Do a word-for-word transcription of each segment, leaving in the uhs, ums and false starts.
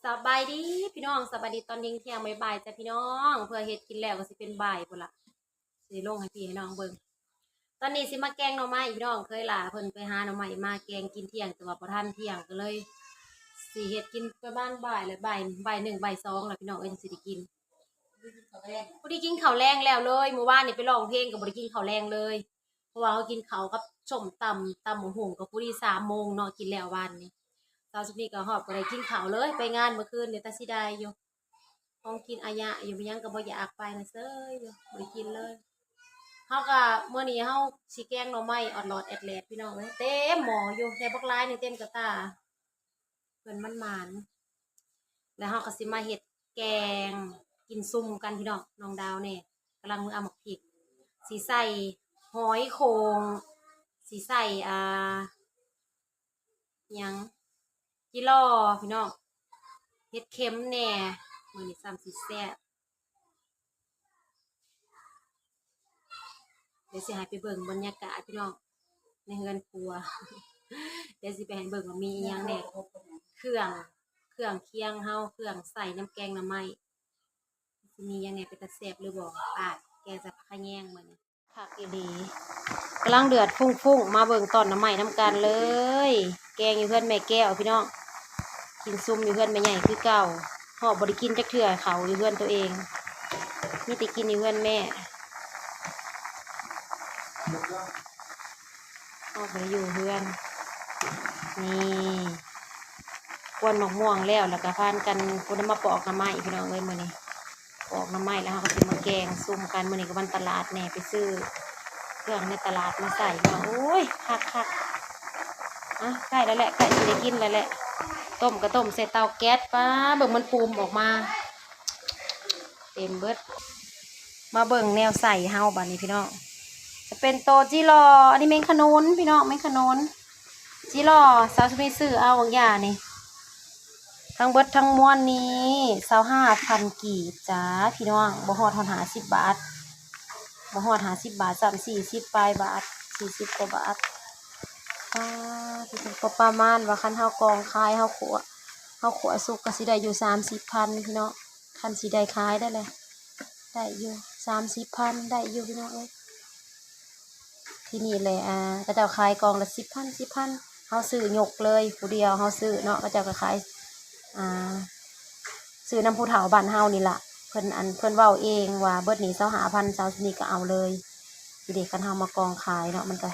สบายดีพี่น้อง สบายดีตอนเที่ยงๆ บ่ายๆ จ้ะพี่น้อง เพื่อเฮ็ดกินแล้วก็สิเป็นบ่ายพู้นล่ะ สิลงให้พี่ให้น้องเบิ่ง ตอนนี้สิมาแกงหน่อไม้พี่น้อง เคยหล่าเพิ่นไปหาหน่อไม้มาแกงกินเที่ยง แต่ว่าบ่ทันเที่ยงก็เลย สิเฮ็ดกินประมาณบ่ายแหละ บ่าย บ่ายหนึ่ง บ่ายสองแล้วพี่น้องเอ้ย สิได้กิน พอดีกินข้าวแลงแล้วเลย มื้อวานนี่ไปร้องเพลงก็บ่ได้กินข้าวแลงเลย เพราะว่าเฮากินข้าวกับส้มตำ ตำบักหุ่งก็พอดีสามโมงเนาะ กินแล้ววานนี้ เช้าซุมนี้ก็ฮอดบ่ได้กินข้าวเลย ไปงานเมื่อคืนนี่ แต่เสียดายอยู่ ของกินอายะอยู่ มีหยังก็บ่อยากไปนะ เซยอยู่ บ่ได้กินเลย เฮาก็ มื้อนี้เฮาสิแกงหน่อไม้ออดหลอดแอดแลดพี่น้องเอ้ย เต็มหม้ออยู่ ได้บักหลายหนึ่ง เต็มกระตา เพิ่นมันหมาน แล้วเฮาก็สิมาเฮ็ดแกงกินซุมกันพี่น้อง น้องดาวนี่กำลังมือเอาหมากพริก สิใส่หอยโข่ง สิใส่ อ่า หยัง จิหล่อพี่น้อง เห็ดเข็มแหน่ มื้อนี้ซ้ำสิแซ่บ เดี๋ยวสิให้ไปเบิ่งบรรยากาศพี่น้อง ในเฮือนครัว เดี๋ยวสิไปให้เบิ่งว่ามีอิหยังแหน่ เครื่อง เครื่องเคียงเฮา เครื่องใส่นำแกงหน่อไม้ สิมีหยังแหน่เป็นตาแซ่บหรือบ่ ไป แกงใส่ผักขะแยงมื้อนี้ คักอีหลี กำลังเดือดฟุ้งๆ มาเบิ่งตอนหน่อไม้นำกันเลย แกงอยู่เฮือนแม่แก้วพี่น้อง กินซุมอยู่เฮือนแม่ใหญ่คือเก่า ฮอดบ่ได้กินจักเทื่อ ข้าวอยู่เฮือนตัวเอง มีแต่กินอยู่เฮือนแม่ ฮอดบ่ได้อยู่เฮือน นี่ กวนหมากม่วงแล้ว แล้วก็พากัน ผู้ใดมาปอกหน่อไม้พี่น้องเอ้ย มื้อนี้ ปอกหน่อไม้แล้วเฮาก็สิมาแกงซุมกัน มื้อนี้ก็วันตลาดแหน่ ไปซื้อเครื่องในตลาดมาใส่พี่น้อง โอ้ย คักๆ อ่ะ ใกล้แล้วแหละ ใกล้สิได้กินแล้วแหละ ต้มก็ต้มใส่เตาแก๊ส ป๊า เบิ่งมันปูมออกมา เต็มเบิด มาเบิ่งแนวใส่เฮาบัดนี้พี่น้อง จะเป็นโตจิหล่อ อันนี้แมงขนุนพี่น้อง แมงขนุน จิหล่อ สาวสุมีซื้อเอาบางอย่างนี่ ทั้งเบิดทั้งมวลนี่ ซาวห้าพัน กีบจ้าพี่น้อง บ่ฮอดฮอดห้าสิบบาท บ่ฮอดห้าสิบบาทซ้ำ สี่สิบปลายบาท สี่สิบกว่าบาท อ่า พี่น้อง ก็ประมาณว่าคันเฮากองขาย เฮาขั่ว เฮาขั่วสุกก็สิได้อยู่สามสิบพันพี่น้อง คันสิได้ขายได้เลย ได้อยู่สามสิบพัน ได้อยู่พี่น้องเอ้ย ที่นี่แหละ อ่า เขาเจ้าขายกองละสิบพัน สิบพัน เฮาซื้อยกเลย ผู้เดียวเฮาซื้อเนาะ เขาเจ้าก็ขาย อ่า ซื้อนำผู้เฒ่าบ้านเฮานี่ล่ะ เพิ่นอัน เพิ่นเว้าเองว่าเบิดนี้ซาวห้าพัน ซาวนี่ก็เอาเลย ทีเดียวคันเฮามากองขายเนาะ มันก็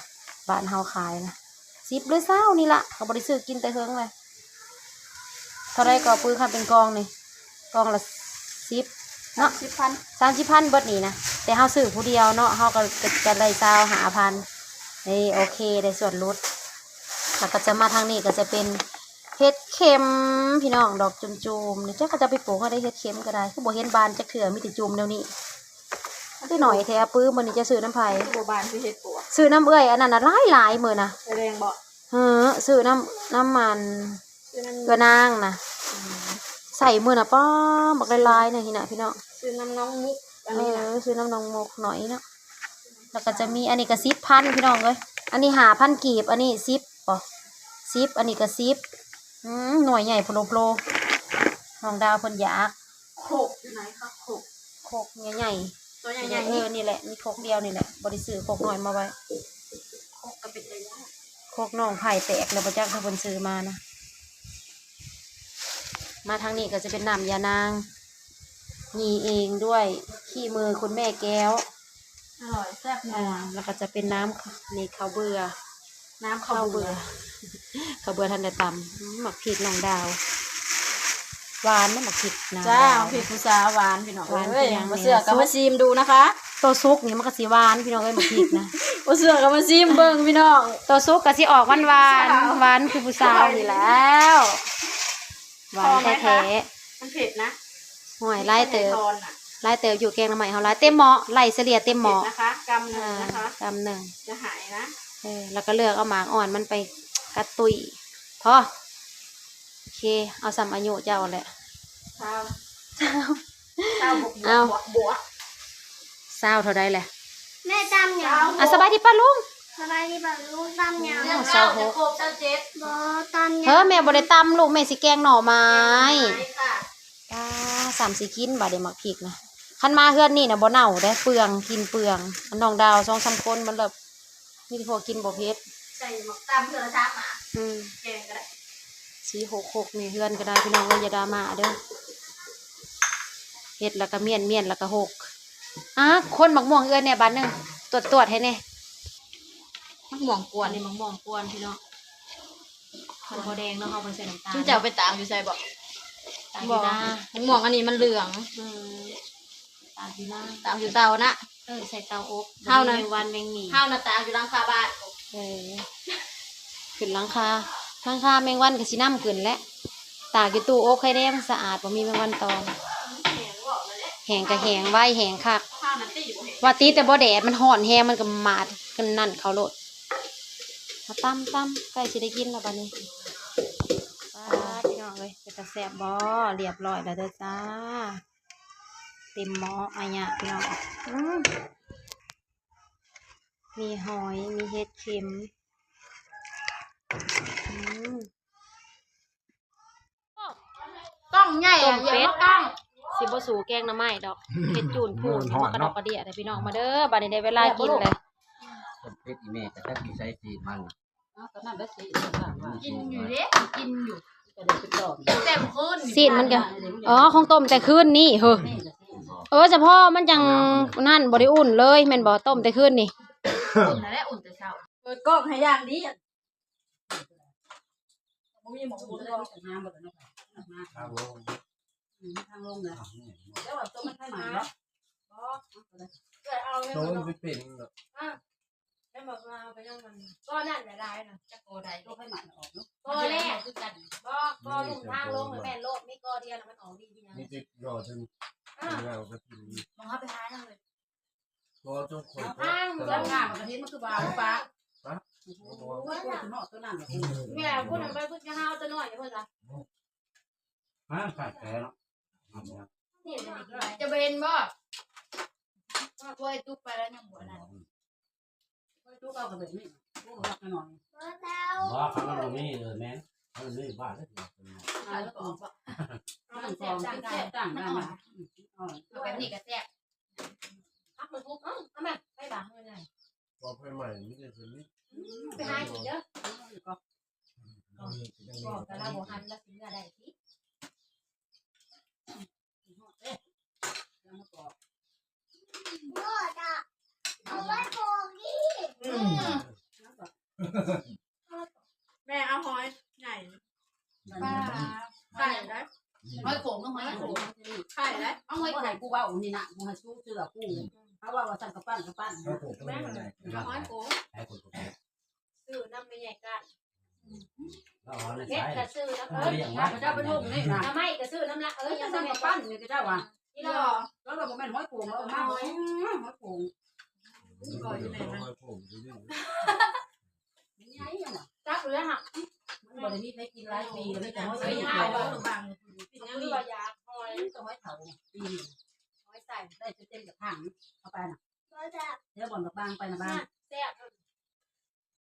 บ้านเฮาขายนะ สิบหรือซาวนี่ล่ะ ก็บ่ได้ซื้อกินแต่เฮิงเลย เท่าใดก็ปื้อ คันเป็นกองนี่ กองละสิบเนาะ สิบพัน สามสิบพันเบิดนี่นะ แต่เฮาซื้อผู้เดียวเนาะ เฮาก็จะได้ซาวห้าพัน นี่ โอเค ได้ส่วนลด แล้วก็จะมาทางนี้ก็จะเป็นเห็ดเข็มพี่น้อง ดอกจุ่มๆ นี่ จักเขาจะไปปลูกให้ได้เห็ดเข็มก็ได้ คือบ่เห็นบานจักเทื่อ มีแต่จุ่มแนวนี้ คือหน่อยแท้ ปื้อ มื้อนี้จะซื้อนำไผ คือบ่บานคือเห็ดปวก ซื้อนำเอื้อยอันนั้นน่ะ หลายๆ มื้อนะ แสดงบ่ เออ ซื้อนำ นำมัน ซื้อนำ เอื้อนางนะ อืม ใส่มื้อน่ะ ป๊า บักหลายๆ นี่นะพี่น้อง ซื้อนำน้องมุก อันนี้นะ เออ ซื้อนำน้องมุกหน่อยเนาะ แล้วก็จะมีอันนี้ก็สิบพันพี่น้องเอ้ย อันนี้ห้าพัน กีบ อันนี้สิบบ่ สิบ อันนี้ก็สิบ อืม หน่วยใหญ่โพโลโพโล น้องดาวเพิ่นอยาก โขกอยู่ไหนคะ โขก โขกใหญ่ๆ ตัวใหญ่ๆ เออ นี่ นี่แหละ มีโขกเดียวนี่แหละ บ่ได้ซื้อโขกน้อยมาไว้ โขกก็เป็นใหญ่ๆ โขกน้องไผ่แตกแล้วบ่จัก ถ้าเพิ่นซื้อมานะ มาทางนี้ก็จะเป็นน้ำยานาง นี่เองด้วย ขี้มือคุณแม่แก้ว อร่อยแซ่บนัว อ่า แล้วก็จะเป็นน้ำ นี่ข้าวเบื่อ น้ำข้าวเบื่อ ข้าวเบื่อ ข้าวเบื่อทันได้ตำ อืม หมากพริกน้องดาว หวานนะหมากพริกน้อง จ้า ดาว หมากพริกผู้สาวหวานพี่น้อง หวาน เอ้ย คือหยัง บ่เชื่อก็มาชิมดูนะคะ ตัวสุกนี่มันก็สิหวานพี่น้องเอ้ย หมากพริกนะ บ่เชื่อก็มาชิมเบิ่งพี่น้อง ตัวสุกก็สิออกหวานหวาน หวานคือผู้สาวนี่แล้ว หวานแท้ๆ พอไหมคะ มันเผ็ดนะ ห่วย หลายเติบ เผ็ดทอนน่ะ หลายเติบอยู่ แกงหน่อไม้เฮาหลาย เต็มหม้อ ไล่เฉลี่ยเต็มหม้อ เผ็ดนะคะ กำหนึ่งนะคะ อ่ากำหนึ่ง จะหายนะ เออ แล้วก็เลือกเอาหมากอ่อนมันไปกัดตุ้ย พอ โอเค เอาส่ำอายุเจ้าแหละ ซาว ซาว ซาวบวก เอา บวก บวก ซาวเท่าใดแหละ แม่จำเนี่ย ซาว อ่ะ สบายดีป้าลุง สบายดีบ่ลูก ตำหยัง อ้าว เศร้าโพะ บ่ ตำหยัง เฮ้อ แม่บ่ได้ตำลูก แม่สิแกงหน่อไม้ ไม้ค่ะ ป้า สามสิกินบาดเดียว หมากพริกนะ คันมาเฮือนนี่นะบ่เน่าเด้ เปลือง กินเปลือง อันน้องดาวสองสามคนมันแบบ มีแต่พวกกินบ่เผ็ด ใส่หมกตำเพื่อละสามหมาก อืม แกงก็ได้ สีหกหกนี่เฮือนก็ได้ พี่น้องเอ้ย อย่าดราม่าเด้อ เฮ็ดแล้วก็เมียน เมียนแล้วก็หก อ่ะ คนหมากม่วงเอื้อนแหน่บาดหนึ่ง ตรวจตรวจให้แหน่ หมกม่วงกวน อันนี้หมากม่วงกวนพี่น้อง มันบ่แดงเนาะ เอาไปใส่น้ำตาล จุ๊เจ้าไปตากอยู่ใส่บ่ ตากอยู่นา หมกม่วงอันนี้มันเหลือง อืมตากอยู่นา ตากอยู่เตานะ เออ ใส่เตาอบ เฮานะ แมงวันแมงหมี่ เฮานะตากอยู่หลังคาบ้าน เออ ขึ้นหลังคา หลังคาแมงวันก็สินำขึ้นแหละ ตากอยู่ตู้อบไข่แดงมันสะอาด บ่มีแมงวันตอม แห้งก็แห้งไว แห้งคัก เฮานะตีอยู่ ว่าติแต่บ่แดด มันฮ้อนแฮง มันก็หมาดกันนั่นเขาโลด มาตำตำ ใกล้สิได้กินแล้วบัดนี้ ป้าด พี่น้องเอ้ย เป็นตาแซ่บบ่ เรียบร้อยแล้วเด้อจ้า เต็มหม้ออะยะพี่น้อง อืม มีหอย มีเห็ดเข็ม อืม กล้องใหญ่ ต้ อะ มเป็ด เดี๋ยวกล้อง สิบ่สู้แกงหน่อไม้ดอก เห็ดจูนพูน มันฮ้อนเนาะ มันกระดอกกระเดี่ยเลยพี่น้อง มาเด้อ บัดนี้ได้เวลากินเลย ต้มเป็ดอีแม่ก็จักสิใส่สีมันน่ะ กินอยู่เด้กินอยู่ ก็เลยไปตอก เต็มคืน ซีนมันก็ อ๋อ ของต้มแต่คืนนี้เฮ้อ เออ เฉพาะมันจังนั่น บ่ได้อุ่นเลย แม่นบ่ ต้มแต่คืนนี่ อุ่นนั่นแหละอุ่นแต่เช้า เปิดกล้องให้อย่างดีอะบ่มีหมองอุ่นเลย น้ำบ่ต้องมา ครับผม อืมทางลงเลยแล้วแบบตัวมันทางไหนวะ เกิดเอาเลย โดนไปเป็นแบบ แม่บอกว่าเอาไปยังมันก็นั่นแหละได้นะจะโกได้ ตัวไฟใหม่ออกเนาะ ก็แรกคือกันก็ก็ลุงทางลงแม่นโลดไม่ก็เดียวนะมันออกดีดีนะ นี่จะรอจนงานก็กิน มองเขาไปหายังเลย รอจนคน อ้าง แล้วงามกระเทียมมันคือวาวปลา ฮะ โอ้โหตัวเนาะตัวนั้นน่ะ แม่พูดทำไปพูดจะห้าวจะน้อยพูดละ ฮะขาดแผลเนาะ นี่จะเป็นบ่ว่าไอ้ตุ๊กไปแล้วยังบ่นั่น ตัวเอากระเทียมนี่ตัวหักหน่อย ว่าเขาเราไม่เออแม่เขาไม่บ้าเลย เอาแล้วก็ออกบ่มันของที่แซ่บต่างกันนะอ่อน เอาแบบนี้ก็แซ่บพักมันทุกเอ้าเอามาไปบางเลยไง พอไปใหม่นี่จะเป็นนี่ ไปหาอีกเด้อ ก็ บอกแต่ละบ่หันละสิเมื่อใดที่ แล้วมันก็ เอาไว้โบกี้ แม่เอาหอยใหญ่ปลาไข่ได้ หอยโขงก็หอยโขง ไข่ได้เอาหอยไข่กูว่าอุ้นี่นะกูให้สู้เสือกูเขาว่าว่าสั่งกระปั้นกระปั้น เขาปลูกต้นไม้ หอยโขง ให้คนปลูก ซื้อน้ำไม่ใหญ่กัน เราเอาใน เฮ็ด สาย กระซื้อน้ำเอ้ย เลี้ยงมัน เจ้าไปลงนี่นะทำไมกระซื้อน้ำละเอ้ย ยั ยัง ง สั่ ทำ ง ไม่ กระ ปั้ ปั้ น นนี่ก็เจ้าว่า นี่หรอ แล้วเราบอกแม่นหอยโขงเราเอามาหอยหอยโขง เขาปลูก มันใหญ่ยังวะ จักเลยค่ะ มันบ่ได้มีใครกินหลายปีแล้วมีแต่หอย เฮ้ย เสีย หาย ห แล้ อ วย บาง ปีนี้ เฮ้ยว่ายาหอย มีแต่หอยเผาปีนี้ หอยใส่ ได้เต็มกระถางเอาไปน่ะเดี๋ยวบ่อนดอกบางไปนะบ้าง